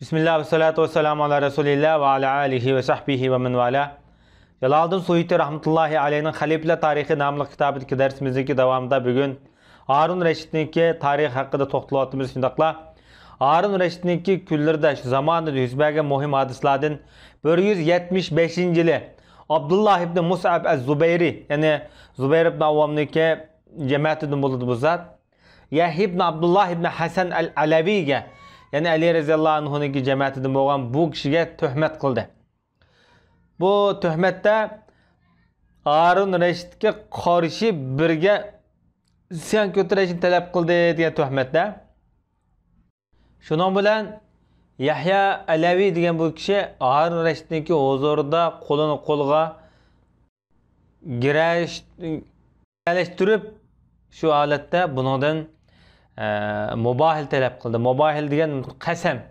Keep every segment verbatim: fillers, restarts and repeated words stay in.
بىسمىللا ۋەسسالاتۇ ۋەسسالامۇ ئالا رەسۇلىللا ۋە ئالا ئالىھى ۋە سەھبىھى ۋە مەن ۋالا. جالالىدىن سۇيۇتى رەھمەتۇللاھى ئەلەيھنىڭ خەلىپىلەر تارىخى ناملىق كىتابىدىكى دەرسىمىزدىكى داۋامىدا بۈگۈن ھارۇن رەشىدنىڭكى تارىخى ھەققىدە توختىلىۋاتىمىز. شۇنداقلا ھارۇن رەشىدنىڭكى كۈنلىرىدە، شۇ زامانىدا يۈز بەرگەن مۇھىم ھادىسىلاردىن بىر يۈز يەتمىش بەشىنچى يىلى ئابدۇللا ئىبنى مۇسئەب ئەز زۇبەيرى، يەنى زۇبەير ئىبنى ئاۋۋامنىڭكى جەمەتىدىن بولىدۇ بۇ زات. يەھيا ئىبن ئابدۇللا ئىبن ھەسەن ئەل ئەلەۋىگە، يەنى ئەلى رەزىياللاھۇ ئەنھۇنىڭكى جەمەتىدىن بولغان بۇ كىشىگە تۆھمەت قىلدى. بۇ تۆھمەتتە ھارۇن رەشىدكە قارشى بىرگە ئىسيان كۆتۈرۈشنى تەلەپ قىلدى دېگەن تۆھمەتتە. شۇنىڭ بىلەن يەھيا ئەلەۋى دېگەن بۇ كىشى ھارۇن رەشىدنىڭكى ھۇزۇرىدا قولىنى قولىغا گىرەش-، گىرەلەشتۈرۈپ، شۇ ھالەتتە بۇنىڭدىن، ئە، مۇباھىلە تەلەپ قىلدى. مۇباھىلە دېگەن قەسەم.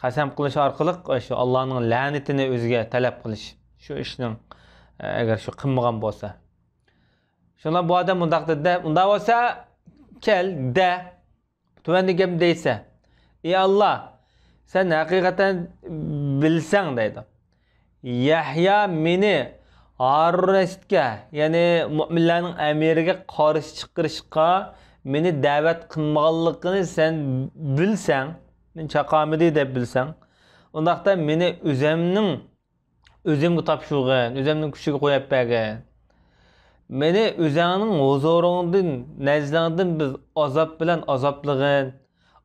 قەسەم قىلىش ئارقىلىق شۇ ئاللانىڭ لەنىتىنى ئۆزىگە تەلەپ قىلىش. شۇ ئىشنىڭ، ئە، ئەگەر شۇ قىلمىغان بولسا. شۇڭا بۇ ئادەم مۇنداق دېدى، ئۇنداق بولسا كەل، دە. تۆۋەندىكى گەپنى دەيسە، ئى ئاللا، سەن ھەقىقەتەن بىلسەڭ دەيدۇ. يەھيا مېنى ھارۇن رەشىدكە، يەنى مۆمىنلەرنىڭ ئەمىرىگە قارشى چىقىرىشقا مېنى دەۋەت قىلمىغانلىقىنى سەن بىلسەڭ، مېنى چاقالمىدى دەپ بىلسەڭ، ئۇنداقتا مېنى ئۆزەمنىڭ ئۆزۈمگە تاپشۇرغىن، ئۆزۈمنىڭ كۈچىگە قويۇپ بەرگىن. مېنى ئۆزۈڭنىڭ ھۇزۇرۇڭدىن، نەزدىڭدىن بىز ئازاب بىلەن ئازابلىغىن.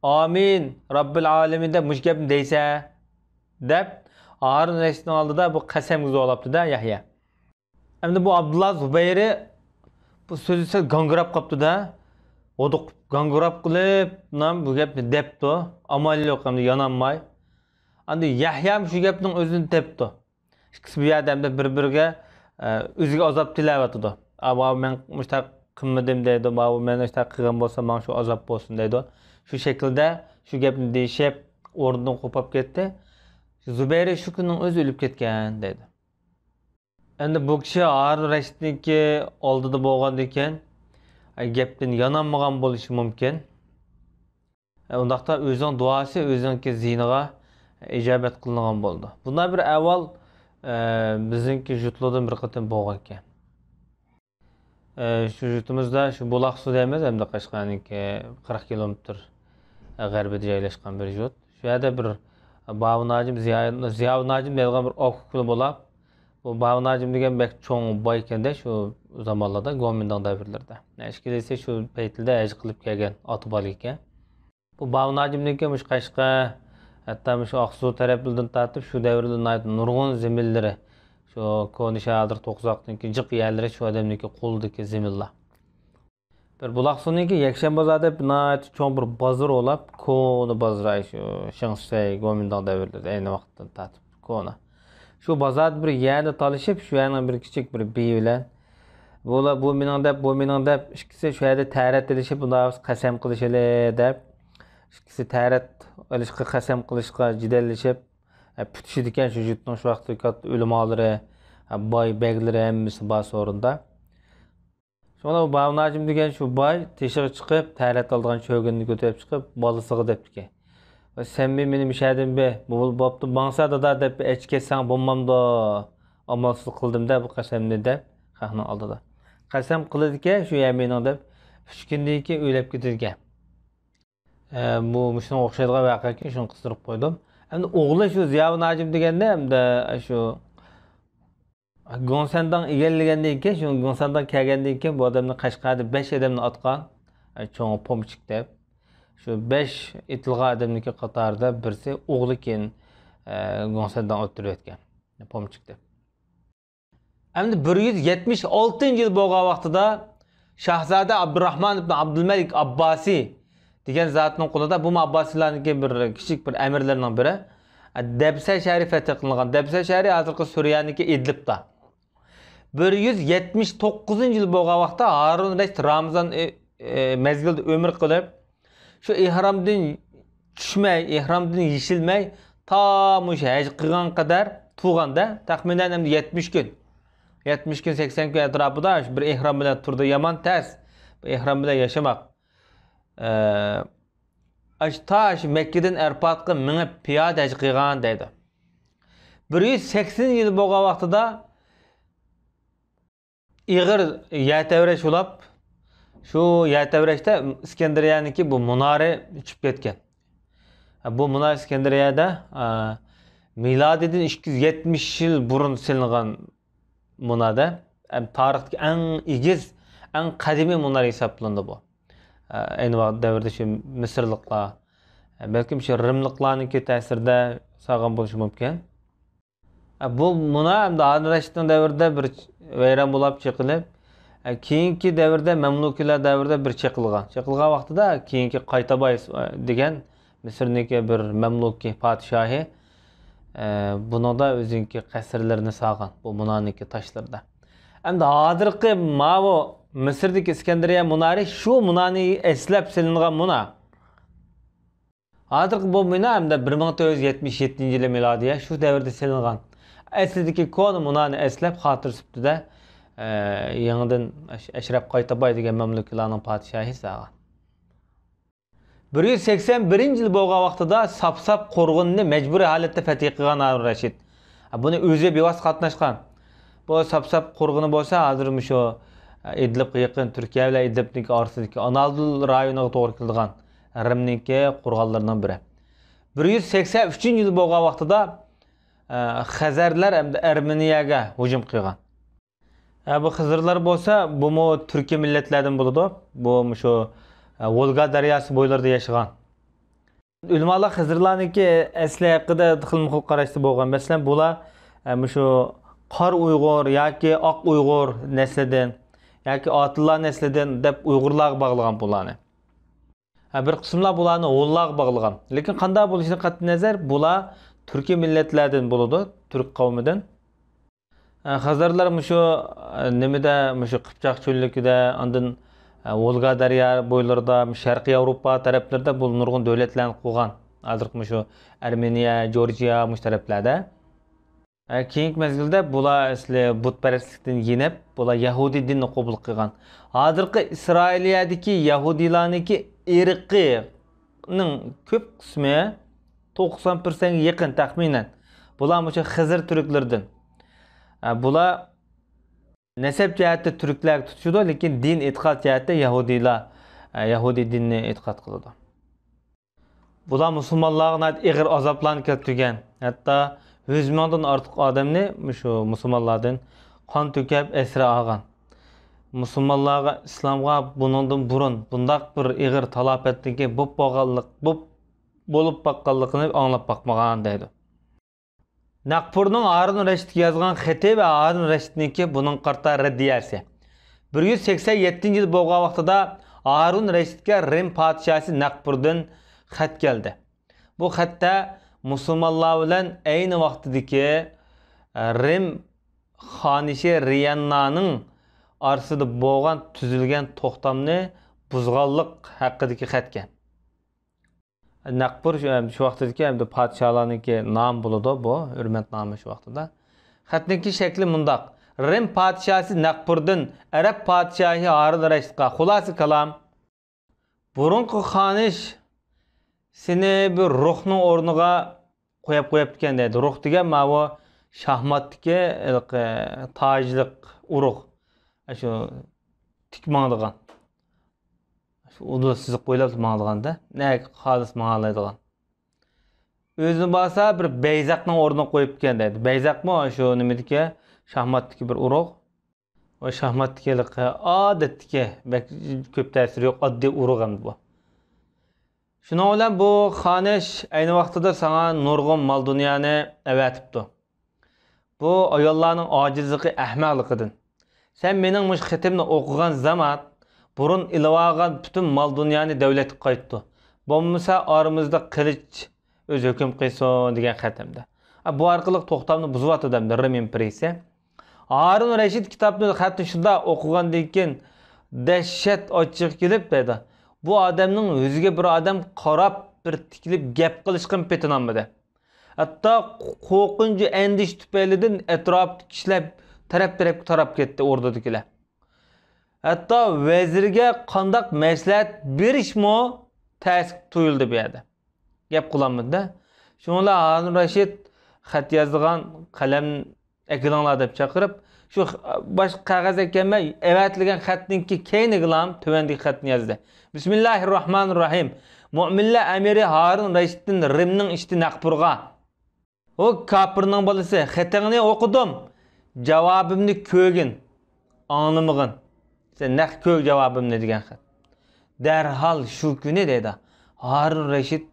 ئامىن، رەببىل ئالەمىن دەپ مۇشۇ گەپنى دەيسە، دەپ ھارۇن رەشىدنىڭ ئالدىدا بۇ قەسەمگە زورلاپتۇ-دە يەھيا. ئەمدى بۇ ئابدۇللا زۇبەيرى بۇ سۆزى سەل گاڭگىراپ قاپتۇ-دە. ھودۇقۇپ، گاڭگىراپ قىلىپ، نام بۇ گەپنى دەپتۇ. ئامال يوق، ئەمدى يانالماي. ئەمدى يەھيام شۇ گەپنىڭ ئۆزىنى دەپتۇ. ئىككىسى بۇ يەردە ئەمدى بىر-بىرىگە، ئە، ئۆزىگە ئازاب تىلەۋاتىدۇ. ئا، ماۋۇ مەن مۇشتاق قىلمىدىم دەيدۇ، ماۋۇ مەن مۇشتاق قىلغان بولسا ماڭا شۇ ئازاب بولسۇن دەيدۇ. شۇ شەكىلدە شۇ گەپنى دېيىشىپ، ئورنىدىن قوپاپ كەتتى. زۇبەيرى شۇ كۈننىڭ ئۆزى ئۆلۈپ كەتكەن دەيدۇ. ئەمدى بۇ كىشى ھارۇن رەشىدنىڭكى ئالدىدا بولغاندىكىن، ئە، گەپتىن يانالمىغان بولۇشى مۇمكىن. ئۇنداقتا ئۆزىنىڭ دۇئاسى ئۆزىنىڭكى زىيىنىغا ئىجابەت قىلىنغان بولىدۇ. بۇنداق بىر ئەھۋال، ئە، بىزنىڭكى يۇرتلاردىن بىر قېتىم بولغانىكەن. ئە، شۇ يۇرتىمىزدا شۇ بۇلاقسۇ دەيمىز، ئەمدى قەشقەرنىڭكى قىرىق كىلومېتىر غەربىدە جايلاشقان بىر يۇرت. شۇ يەردە بىر باۋۇ ناجىم، زىيا-، زىياۋۇ ناجىم دەيدىغان بىر ئاكا ئۇكىلى بولاپ، بۇ باۋۇ ناجىم دېگەن بەك چوڭ باي ئىكەندە، شۇ زامانلاردا، گومىنداڭ دەۋرلىرىدە. ئىككىلىسى شۇ پەيتلىدە ھەج قىلىپ كەلگەن ئاتا بالا ئىكەن. بۇ باۋۇ ناجىمنىڭكى مۇشۇ قەشقەر، ھەتتا مۇشۇ ئاقسۇ تەرەپلىرىدىن تارتىپ شۇ دەۋردە ناھايىتى نۇرغۇن زېمىنلىرى، شۇ كونا شەھەردە توقزاقنىڭكى جىق يەرلىرى شۇ ئادەمنىڭكى قولىدىكى زېمىنلار. بىر بۇلاقسۇنىڭكى يەكشەنبە بازار دەپ ناھايىتى چوڭ بىر بازىرى بولاپ، كونا بازىرى، شۇ شېڭشىسەي، گومىنداڭ دەۋرلىرىدە ئەينى ۋاقىتتا تارتىپ كونا. شۇ بازاردا بىر يەرنى تالىشىپ، شۇ يەرنىڭ بىر كىچىك بىر بېيى بىلەن، بۇلار بۇ مېنىڭ دەپ، بۇ مېنىڭ دەپ، ئىككىسى شۇ يەردە تەرەت ئېلىشىپ، بۇنداق قەسەم قىلىشىلى دەپ، ئىككىسى تەرەت ئېلىشقا، قەسەم قىلىشقا جېدەللىشىپ، پۈتۈشىدىكەن. شۇ يۇرتنىڭ شۇ ۋاقىتتىكى كاتتا ئۆلىمالىرى، باي بەگلىرى ھەممىسى بار سورۇندا. شۇڭا بۇ باۋۇ ناجىم دېگەن شۇ باي تېشىغا چىقىپ، تەرەت ئالىدىغان چۆگۈننى كۆتۈرۈپ چىقىپ، بالىسىغا دەپتىكەن، ۋاي، سەن بىر مېنى مۇشەدىن بىر، بولۇپ بوپتۇ، ماڭسا دادا دەپ بىر ئەچ كەتسەڭ بولمامدۇ؟ ئامالسىز قىلدىم-دە بۇ قەسەمنى دەپ، خەقنىڭ ئالدىدا قەسەم قىلىدىكەن، شۇ يەر مېنىڭ دەپ، ئۈچ كۈندىن كېيىن ئۆيلەپ كېتىدىكەن. ئە، بۇ مۇشۇنىڭغا ئوخشايدىغان ۋەقەكەن، شۇنى قىستۇرۇپ قويدۇم. ئەمدى ئوغلى شۇ زىياۋۇ ناجىم دېگەندە، ئەمدى شۇ گۇڭسەنداڭ ئىگىلىگەندىن كېيىن، شۇ گۇڭسەنداڭ كەلگەندىن كېيىن بۇ ئادەمنى قەشقەردە بەش ئادەمنى ئاتقان، ئە، چوڭ پومچىك دەپ. شۇ بەش ئېتىلغان ئادەمنىڭكى قاتارىدا بىرسى ئوغلىكەن، ئە، گۇڭسەنداڭ ئۆلتۈرۈۋەتكەن، پومچىك دەپ. ئەمدى بىر يۈز يەتمىش ئالتىنچى يىل بولغان ۋاقتىدا شاھزادە ئابدۇراخمان ئىبن ئابدۇلمەلىك ئابباسى دېگەن زاتنىڭ قولىدا، بۇمۇ ئابباسىيلارنىڭكى بىر كىچىك بىر ئەمىرلىرىنىڭ بىرى، دەبسە شەھىرى فەتھ قىلىنغان. دەبسە شەھىرى ھازىرقى سۈرىيەنىڭكى ئىدلىبتا. بىر يۈز يەتمىش توققۇزىنچى يىل بولغان ۋاقىتتا ھارۇن رەشىد رامىزان، ئى، ئى، مەزگىلىدە ئۆمرە قىلىپ، شۇ ئېھرامدىن چۈشمەي، ئېھرامدىن يېشىلمەي، تا مۇشۇ ھەج قىلغان قەدەر تۇرغاندا، تەخمىنەن ئەمدى يەتمىش كۈن. يەتمىش كۈن، سەكسەن كۈن ئەتراپىدا شۇ بىر ئېھرام بىلەن تۇردى. يامان تەس بۇ ئېھرام بىلەن ياشىماق. ئە، ئاشۇ تا شۇ مەككىدىن ئەرپاتقا مېڭىپ پىيادە ھەج قىلغان دەيدۇ. بىر يۈز سەكسىنىنچى يىل بولغان ۋاقتىدا ئېغىر يەر تەۋرەش بولۇپ، شۇ يەر تەۋرەشتە ئىسكەندەرىيەنىڭكى بۇ مۇنارى چۈشۈپ كەتكەن. بۇ مۇنار ئىسكەندەرىيەدە، ئە، مىلادىدىن ئىككى يۈز يەتمىش يىل بۇرۇن سېلىنغان مۇنار دە. ئەم، تارىختىكى ئەڭ ئېگىز، ئەڭ قەدىمىي مۇنار ھېسابلىنىدۇ بۇ. ئە، ئەينى ۋاقىت دەۋردە شۇ مىسىرلىقلار، ئە، بەلكىم شۇ رىملىقلارنىڭكى تەسىرىدە سالغان بولۇشى مۇمكىن. ئە، بۇ مۇنار ئەمدى ھارۇن رەشىدنىڭ دەۋرىدە بىر ۋەيران بولاپ چېقىلىپ، ئە، كېيىنكى دەۋردە، مەملۇكىيلار دەۋرىدە بىر چېقىلغان. چېقىلغان ۋاقتىدا كېيىنكى قايتاباي، ئە، دېگەن مىسىرنىڭكى بىر مەملۇكى پادىشاھى، ئە، بۇنىڭدا ئۆزىنىڭكى قەسىرلىرىنى سالغان، بۇ مۇنارنىڭكى تاشلىرىدا. ئەمدى ھازىرقى ماۋۇ مىسىردىكى ئىسكەندەرىيە مۇنارى شۇ مۇنارنى ئەسلەپ سېلىنغان مۇنار. ھازىرقى بۇ مۇنار ئەمدى بىر مىڭ تۆت يۈز يەتمىش يەتتىنچى يىلى مىلادىيە شۇ دەۋردە سېلىنغان. ئەسلىدىكى كونا مۇنارنى ئەسلەپ خاتىرە سۈپىتىدە، ئە، يېڭىدىن ئەش-، ئەشرەپ قايتاباي دېگەن مەملۇكىلارنىڭ پادىشاھى سالغان. بىر يۈز سەكسەن بىرىنچى يىل بولغان ۋاقتىدا ساپساپ قورغىنىنى مەجبۇرىي ھالەتتە پەتھىي قىلغان ھارۇن رەشىد. بۇنى ئۆزى بىۋاسىتە قاتناشقان. بۇ ساپساپ قورغىنى بولسا ھازىر مۇشۇ ئىدلىبقا يېقىن تۈركىيە بىلەن ئىدلىبنىڭكى ئارىسىدىكى ئانادول رايونىغا توغرا كېلىدىغان رىمنىڭكى قورغانلىرىنىڭ بىرى. بىر يۈز سەكسەن ئۈچىنچى يىل بولغان ۋاقتىدا، ئە، خەزەرلەر ھەمدە ئەرمېنىيەگە ھۇجۇم قىلغان. ھە، بۇ خىزىرلار بولسا، بۇمۇ تۈركىي مىللەتلەردىن بولىدۇ. بۇ مۇشۇ، ئە، ۋولگا دەرياسى بويلىرىدا ياشىغان. ئۆلىمالار خىزىرلارنىڭكى ئەسلى ھەققىدە خىلمۇ خىل قاراشتا بولغان. مەسىلەن، بۇلار، ئە، مۇشۇ قارا ئۇيغۇر ياكى ئاق ئۇيغۇر نەسلىدىن ياكى ئاتىلار نەسلىدىن دەپ ئۇيغۇرلارغا باغلىغان بۇلارنى. ھە، بىر قىسىملار بۇلارنى ھونلارغا باغلىغان. لېكىن قانداق بولۇشىدىن قەتئىينەزەر، بۇلار تۈركىي مىللەتلەردىن بولىدۇ، تۈرك قەۋمىدىن. ئە، خەزەرلەر مۇشۇ، ئە، نېمىدە، مۇشۇ قىپچاق چۆللۈكىدە، ئاندىن، ئە، ۋولگا دەريا بويلىرىدا، مۇشۇ شەرقىي ياۋروپا تەرەپلىرىدە بۇ نۇرغۇن دۆلەتلەرنى قۇرغان. ھازىرقى مۇشۇ ئەرمېنىيە، جورجىيا، مۇشۇ تەرەپلەردە. ئە، كېيىنكى مەزگىلدە بۇلار ئەسلى بۇتپەرەسلىكتىن يېنىپ، بۇلار يەھۇدىي دىنىنى قوبۇل قىلغان. ھازىرقى ئىسرائىلىيەدىكى يەھۇدىيلارنىڭكى ئىرقىنىڭ كۆپ قىسمى، توقسان پىرسەنتكە يېقىن تەخمىنەن، بۇلار مۇشۇ خىزىر تۈركلىرىدىن. ئە، بۇلار نەسەب جەھەتتە تۈركلەرگە تۇتىشىدۇ، لېكىن دىن ئېتىقاد جەھەتتە يەھۇدىيلار، ئە، يەھۇدىي دىنىنى ئېتىقاد قىلىدۇ. بۇلار مۇسۇلمانلارغا ناھايىتى ئېغىر ئازابلارنى كەلتۈرگەن، ھەتتا يۈز مىڭدىن ئارتۇق ئادەمنى مۇشۇ مۇسۇلمانلاردىن قان تۆكۈپ ئەسىر ئالغان. مۇسۇلمانلارغا، ئىسلامغا بۇنىڭدىن بۇرۇن بۇنداق بىر ئېغىر تالاپەتنىڭكى بولۇپ بولغانلىق-، بولۇپ، بولۇپ باققانلىقىنى ئاڭلاپ باقمىغان دەيدۇ. ناقپۇرنىڭ ھارۇن رەشىدكە يازغان خېتى ۋە ھارۇن رەشىدنىڭكى بۇنىڭغا قارىتا رەددىيەسى. بىر يۈز سەكسەن يەتتىنچى يىل بولغان ۋاقتىدا ھارۇن رەشىدكە رىم پادىشاھى ناقپۇردىن خەت كەلدى. بۇ خەتتە مۇسۇلمانلار بىلەن ئەينى ۋاقتىدىكى، ئە، رىم خانىشى رىيەننانىڭ ئارىسىدا بولغان تۈزۈلگەن توختامنى بۇزغانلىق ھەققىدىكى خەتكەن. ناقپۇر شۇ، شۇ ۋاقتىدىكى ئەمدى پادىشاھلارنىڭكى نامى بولىدۇ، بۇ ھۆرمەت نامى شۇ ۋاقتىدا. خەتنىڭكى شەكلى مۇنداق: رىم پادىشاھى ناقپۇردىن ئەرەب پادىشاھى ھارۇن رەشىدقا خۇلاسە كالام. بۇرۇنقى خانىش سېنى بىر رۇخنىڭ ئورنىغا قويۇپ قويۇپتىكەن دەيدۇ. رۇخ دېگەن ماۋۇ شاھماتتىكى ھېلىقى تاجلىق ئۇرۇق. شۇ تىك ماڭىدىغان. شۇ ئۇدۇل سىزىق بويلاپ ماڭىدىغاندا، نەگە خالىس ماڭالايدىغان. ئۆزىنى بارسا بىر بەيزەقنىڭ ئورنىغا قويۇپتىكەن دەيدۇ. بەيزەقمۇ شۇ نېمىدىكى، شاھماتتىكى بىر ئۇرۇق. ۋە شاھماتتىكى ھېلىقى ئادەتتىكى، بەك كۆپ تەسىرى يوق، ئاددىي ئۇرۇق ئەمدى بۇ. شۇنىڭ بىلەن بۇ خانىش ئەينى ۋاقتىدا ساڭا نۇرغۇن مال-دۇنيانى ئەۋەتىپتۇ. بۇ ئاياللارنىڭ ئاجىزلىقى، ئەخمەقلىقىدىن. سەن مېنىڭ مۇشۇ خېتىمنى ئوقۇغان زامان، بۇرۇن ئېلىۋالغان پۈتۈن مال-دۇنيانى دەۋلەتكە قايتتۇ. بولمىسا ئارىمىزدا قىلىچ ئۆزى ھۆكۈم قىلسۇن دېگەن خەت ئەمدى. ئا، بۇ ئارقىلىق توختامنى بۇزۇۋاتىدۇ ئەمدى رىم ئىمپېرىيىسى. ھارۇن رەشىد كىتابنى، خەتنى شۇنداق ئوقۇغاندىن كېيىن دەھشەت ئاچچىقى كېلىپ دەيدۇ. بۇ ئادەمنىڭ يۈزىگە بىر ئادەم قاراپ، بىر تىكىلىپ گەپ قىلىشقىمۇ پېتىنالمىدى. ھەتتا قورقۇنچ، ئەندىشە تۈپەيلىدىن ئەتراپتىكى كىشىلەر تەرەپ-تەرەپكە تاراپ كەتتى، ئوردىدىكىلەر. ھەتتا ۋەزىرگە قانداق مەسلىھەت بېرىشمۇ تەس تۇيۇلدى بۇ يەردە. گەپ قىلالمىدى-دە. شۇنىڭ بىلەن ھارۇن رەشىد خەت يازىدىغان قەلەم ئەكېلىڭلار دەپ چاقىرىپ، شۇ باشقا قەغەز ئەكەلمەي، ئەۋەتىلگەن خەتنىڭكى كەينىگىلا تۆۋەندىكى خەتنى يازدى. بىسمىللاھىرراھمانىرراھىم. مۆمىنلەر ئەمىرى ھارۇن رەشىدتىن رىمنىڭ ئىشتى نەقپۇرغا. ئۇ كاپىرنىڭ بالىسى، خېتىڭنى ئوقۇدۇم، جاۋابىمنى كۆرگىن، ئاڭلىمىغىن. سەن نەق كۆر جاۋابىمنى دېگەن خەت. دەرھال شۇ كۈنى دەيدۇ، ھارۇن رەشىد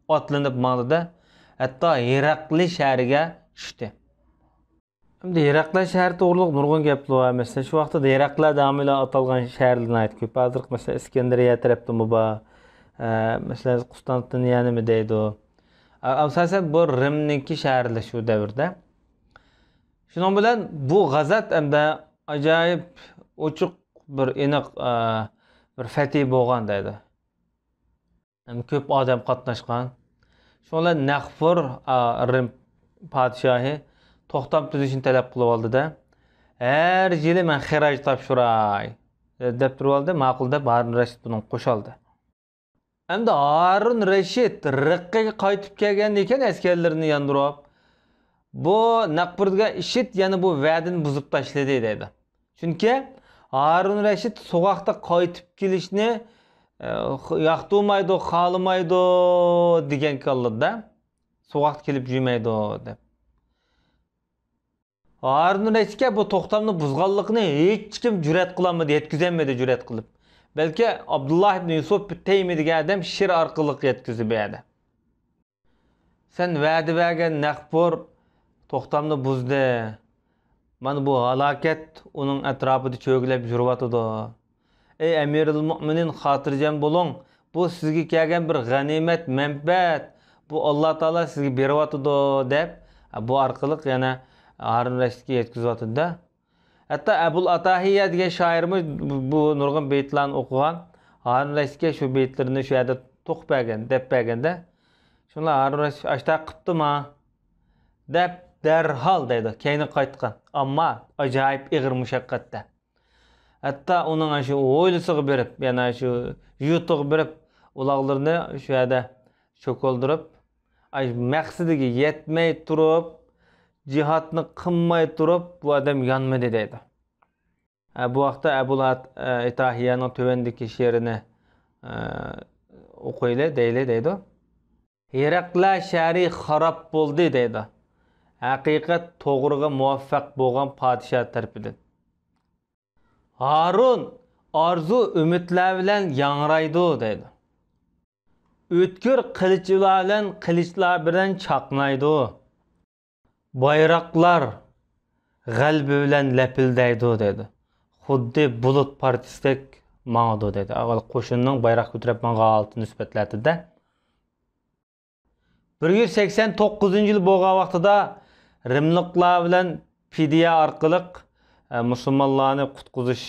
ئاتلىنىپ ماڭدى-دە، ھەتتا ھېراقلى شەھىرىگە چۈشتى. ئەمدى ھېراقلى شەھىرى توغرۇلۇق نۇرغۇن گەپلەر بار. مەسىلەن، شۇ ۋاقىتتا ھېراقلى دەمۇ ئاتالغان شەھەرلەر ناھايىتى كۆپ. ھازىرقى، مەسىلەن، ئىسكەندەرىيە تەرەپتىمۇ بار. ئە، مەسىلەن، قۇستانتىنىيەنىمۇ دەيدۇ. ئە، ئاساسەن بۇ رىمنىڭكى شەھەرلىرى شۇ دەۋردە. شۇنىڭ بىلەن بۇ غازات ئەمدى ئاجايىپ ئوچۇق بىر ئېنىق، ئە، بىر فەتھى بولغان دەيدۇ. ھەم كۆپ ئادەم قاتناشقان. شۇنىڭ بىلەن نەقپۇر، ئا، رىم پادىشاھى توختام تۈزۈشنى تەلەپ قىلىۋالدى-دە، ھەر يىلى مەن خىراج تاپشۇراي، دەپ تۇرۇۋالدى. ماقۇل دەپ، ھارۇن رەشىد بۇنىڭغا قوشۇلدى. ئەمدى ھارۇن رەشىد رىققىگە قايتىپ كەلگەندىن كېيىن ئەسكەرلىرىنى ياندۇرۇپ، بۇ نەقپۇر دېگەن ئىشىت يەنە بۇ ۋەدىنى بۇزۇپ تاشلىدى دەيدۇ. چۈنكى ھارۇن رەشىد سوغۇقتا قايتىپ كېلىشنى، ئە، ياقتۇرمايدۇ، خالىمايدۇ دېگەن كاللىدا، سوغۇقتا كېلىپ يۈرمەيدۇ دەپ. ھارۇن رەشىدكە بۇ توختامنى بۇزغانلىقىنى ھېچكىم جۈرئەت قىلالمىدى، يەتكۈزەلمىدى جۈرئەت قىلىپ. بەلكى ئابدۇللا ئىبن يۈسۈپ تەيمى دېگەن ئادەم شىر ئارقىلىق يەتكۈزدى بۇ يەردە. سەن ۋەدە بەرگەن نەقپۇر توختامنى بۇزدى. مانا بۇ ھالاكەت ئۇنىڭ ئەتراپىدا چۆگىلەپ يۈرۈۋاتىدۇ. ئەي ئەمىرۇل مۆمىنىن، خاتىرجەم بولۇڭ، بۇ سىزگە كەلگەن بىر غەنىيمەت، مەنپەئەت، بۇ ئاللا تائالا سىزگە بېرىۋاتىدۇ، دەپ، بۇ ئارقىلىق يەنە ھارۇن رەشىدكە يەتكۈزۈۋاتىدۇ-دە. ھەتتا ئەبۇل ئاتاھىيە دېگەن شائىرمۇ بۇ، بۇ نۇرغۇن بېيىتلارنى ئوقۇغان. ھارۇن رەشىدكە شۇ بېيىتلىرىنى شۇ يەردە توقۇپ بەرگەن، دەپ بەرگەندە، شۇڭلار ھارۇن رەشىد ئاشتاق قىپتۇما، دەپ دەرھال دەيدۇ، كەينىگە قايتقان. ئەمما ئاجايىپ ئېغىر مۇشەققەتتە. ھەتتا ئۇنىڭ شۇ ھويلىسىغا بېرىپ، يەنە شۇ يۇرتىغا بېرىپ، ئۇلاغلىرىنى شۇ يەردە چوكۇلدۇرۇپ، ئاي، مەقسىتىگە يەتمەي تۇرۇپ، جىھادنى قىلماي تۇرۇپ، بۇ ئادەم يانمىدى دەيدۇ. ھە، بۇ ھەقتە ئەبۇل ئات-، ئە، ئىتاھىيەنىڭ تۆۋەندىكى شېئىرىنى، ئە، ئوقۇيلى، دەيلى دەيدۇ. ھېراقلە شەھىرى خاراب بولدى دەيدۇ. ھەقىقەت توغرىغا مۇۋەپپەق بولغان پادىشاھ تەرىپىدىن. ھارۇن ئارزۇ ئۈمىدلەر بىلەن ياڭرايدۇ دەيدۇ. ئۆتكۈر قىلىچلار بىلەن، قىلىچلار بىلەن چاقنايدۇ. بايراقلار غەلىبە بىلەن لەپىلدەيدۇ دەيدۇ. خۇددى بۇلۇت پارچىسىدەك ماڭىدۇ دەيدۇ. ئەۋۋەل قوشۇننىڭ بايراق كۆتۈرۈپ ماڭغان ھالىتىنى سۈپەتلەتتى-دە. بىر يۈز سەكسەن توققۇزىنچى يىل بولغان ۋاقتىدا رىملىقلار بىلەن فىدىيە ئارقىلىق، ئە، مۇسۇلمانلارنى قۇتقۇزۇش،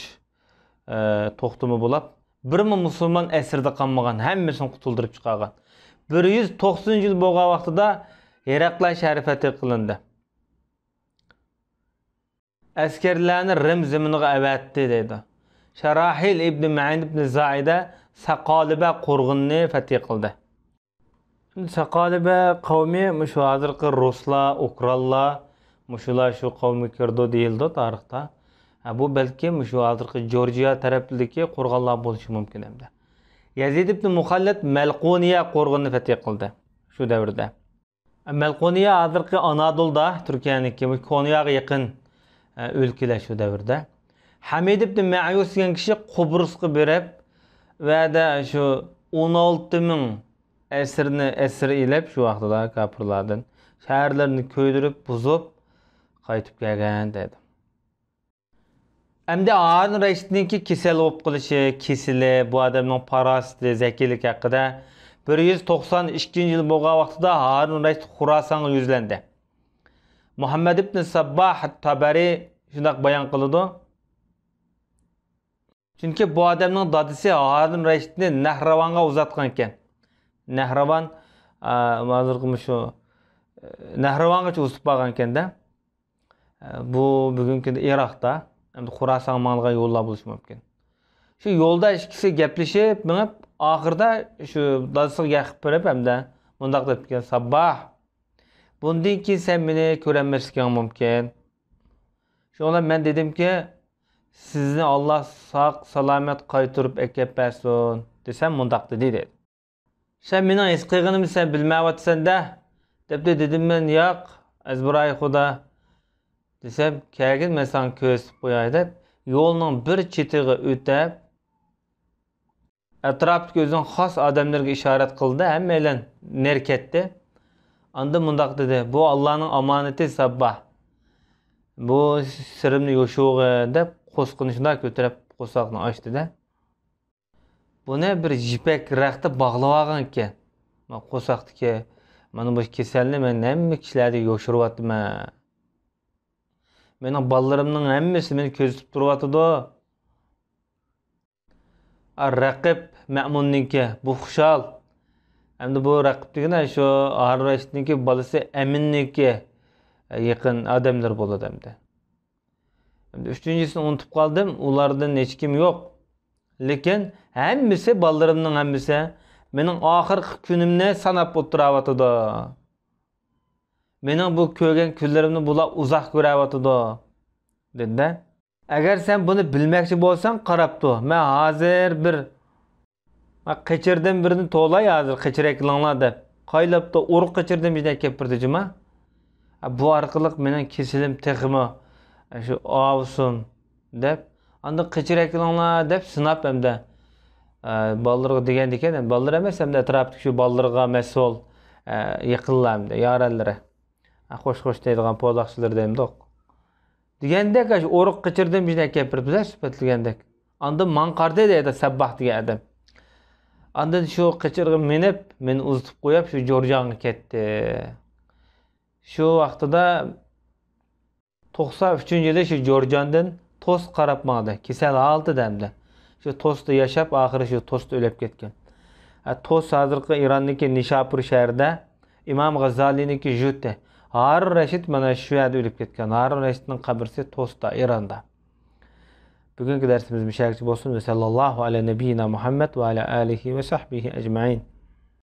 ئە، توختىمى بولاپ، بىرمۇ مۇسۇلمان ئەسىردە قالمىغان، ھەممىسىنى قۇتۇلدۇرۇپ چىقارغان. بىر يۈز توقسىنىنچى يىل بولغان ۋاقتىدا ھېراقلە شەھىرى فەتھى قىلىندى. ئەسكەرلەرنى رىم زېمىنىغا ئەۋەتتى دەيدۇ. شاراھىل ئىبنى مەئىن ئىبنى زائىدە ساقالىبە قورغىنىنى فەتھى قىلدى. ساقالىبە قەۋمى مۇشۇ ھازىرقى رۇسلار، ئۇكرانلار، مۇشۇلار شۇ قەۋمگە كىرىدۇ دېيىلىدۇ تارىختا. ھە، بۇ بەلكىم مۇشۇ ھازىرقى جورجىيا تەرەپلىكى قورغانلار بولۇشى مۇمكىن ئەمدى. يەزىد ئىبنى مۇخەللەد مەلقۇنىيە قورغىنىنى فەتھى قىلدى شۇ دەۋردە. مەلقۇنىيە ھازىرقى ئانادولدا، تۈركىيەنىڭكى، كونياغا يېقىن، ئە، ئۆلكىلەر شۇ دەۋردە. ھەمىد ئىبنى مەيۇس دېگەن كىشى قۇبرۇسقا بېرىپ، ئۇ يەردە شۇ ئون ئالتە مىڭ ئەسىرنى ئەسىر ئېلىپ، شۇ ۋاقتىدا كاپىرلاردىن شەھەرلىرىنى كۆيدۈرۈپ، بۇزۇپ، قايتىپ كەلگەن دەيدۇ. ئەمدى ھارۇن رەشىدنىڭكى كېسەل بولۇپ قېلىشى، كېسىلى، بۇ ئادەمنىڭ پاراسىتى، زەكىيلىكى ھەققىدە بىر يۈز توقسان ئىككىنچى يىل بولغان ۋاقتىدا ھارۇن رەشىد خۇراسانغا يۈزلەندى. مۇھەممەد ئىبنى سەبباھ تەبەرى شۇنداق بايان قىلىدۇ. چۈنكى بۇ ئادەمنىڭ دادىسى ھارۇن رەشىدنى نەھرىۋانغا ئۇزاتقان ئىكەن. نەھرىۋان، ئا، ھازىرقى مۇشۇ، ئە، نەھرىۋانغىچە ئۇزىتىپ بارغان ئىكەن-دە. بۇ بۈگۈنكى كۈندە ئىراقتا، ئەمدى خۇراسانغا ماڭىدىغان يوللار بولۇشى مۇمكىن. شۇ يولدا ئىككىسى گەپلىشىپ مېڭىپ، ئاخىرىدا شۇ دادىسىغا گەپ قىلىپ بېرىپ ھەمدە مۇنداق دەپتىكەن: سابباھ، بۇندىن كېيىن سەن مېنى كۆرەلمەسلىكىڭ مۇمكىن. شۇڭا مەن دېدىمكى، سىزنى ئاللا ساق سالامەت قايتۇرۇپ ئەكەپ بەرسۇن دېسەم، مۇنداق دېدى، دېدى. سەن مېنىڭ ھېس قىلغىنىمنى سەن بىلمەيۋاتىسەن-دە، دەپتۇ. دېدىم مەن، ياق، ئەزبىرايى خۇدا، دېسەم، كەلگىن مەن ساڭا كۆرسىتىپ قوياي، دەپ يولنىڭ بىر چېتىگە ئۆتەپ، ئەتراپتىكى ئۆزىنىڭ خاس ئادەملىرىگە ئىشارەت قىلدى، ھەممەيلەن نېرى كەتتى. ئاندىن مۇنداق دېدى، بۇ ئاللانىڭ ئامانىتى سابباھ، بۇ سىرىمنى يوشۇرغىن، دەپ قورسىقىنى شۇنداق كۆتۈرۈپ قورساقنى ئاچتى-دە. بۇنى بىر يىپەك رەختتە باغلىۋالغانىكەن. مانا قورساقتىكى، مانا بۇ كېسەلنى مەن ھەممە كىشىلەردىن يوشۇرۇۋاتىمەن. مېنىڭ بالىلىرىمنىڭ ھەممىسى مېنى كۆزىتىپ تۇرۇۋاتىدۇ. ئا، رەقىب مەمۇننىڭكى، بۇ خۇشال. ئەمدى بۇ رەقىب دېگىنى شۇ ھارۇن رەشىدنىڭكى بالىسى ئەمىننىڭكى يېقىن ئادەملىرى بولىدۇ ئەمدى. ئەمدى ئۈچىنچىسىنى ئۇنتۇپ قالدىم، ئۇلاردىن ھېچكىم يوق. لېكىن ھەممىسى، بالىلىرىمنىڭ ھەممىسى مېنىڭ ئاخىرقى كۈنۈمنى ساناپ ئولتۇراۋاتىدۇ. مېنىڭ بۇ كۆرگەن كۈنلىرىمنى بۇلار ئۇزاق كۆرەۋاتىدۇ، دېدى-دە. ئەگەر سەن بۇنى بىلمەكچى بولساڭ، قاراپ تۇر. مەن ھازىر بىر، مەن قېچىردىن بىرنى توۋلاي ھازىر، قېچىر ئەكىلىڭلار دەپ. قايلاپتۇ، ئۇرۇق قېچىردىن بىرنى ئەكەپ بېرىدۇ جۇما. بۇ ئارقىلىق مېنىڭ كېسىلىم تېخىمۇ شۇ ئاۋۇسۇن دەپ، ئاندىن قېچىر ئەكىلىڭلار دەپ سىناپ ئەمدى، ئە، بالىلىرىغا دېگەندىكەن، بالىلىرى ئەمەس، ئەمدى ئەتراپتىكى شۇ بالىلىرىغا مەسئۇل، ئە، يېقىنلار ئەمدى، يارەنلىرى. ئە، خوش-خوش دەيدىغان پوداقچىلىرى دەيمدۇق. دېگەندەك، ئاشۇ ئۇرۇق قېچىردىن بىرنى ئەكەپ بېرىپتۇ-دە، سۈپەتلىگەندەك. ئاندىن ماڭا قارىدى دەيدۇ، سەبباھ دېگەن ئادەم. ئاندىن شۇ قېچىرغا مىنىپ، مېنى ئۇزىتىپ قويۇپ، شۇ جورجانغا كەتتى. شۇ ۋاقتىدا توقسان ئۈچىنچى يىلى شۇ جورجاندىن توس قاراپ ماڭدى. كېسەل ھالىتىدە ئەمدى. شۇ توستا ياشاپ، ئاخىرى شۇ توستا ئۆلۈپ كەتكەن. ئە، توس ھازىرقى ئىراندىكى نىشاپۇر شەھىرىدە ئىمام غازالىنىڭكى يۇرتى. ھارۇن رەشىد مانا شۇ يەردە ئۆلۈپ كەتكەن. ھارۇن رەشىدنىڭ قەبرىسى توستا، ئىراندا. بۈگۈنكى دەرسىمىز مۇشۇ يەرگىچە بولسۇن. ۋە سەللەللاھۇ ئەلە نەبىييىنا مۇھەممەد ۋە ئەلە ئالىھى ۋە سەھبىھى ئەجمەئىن.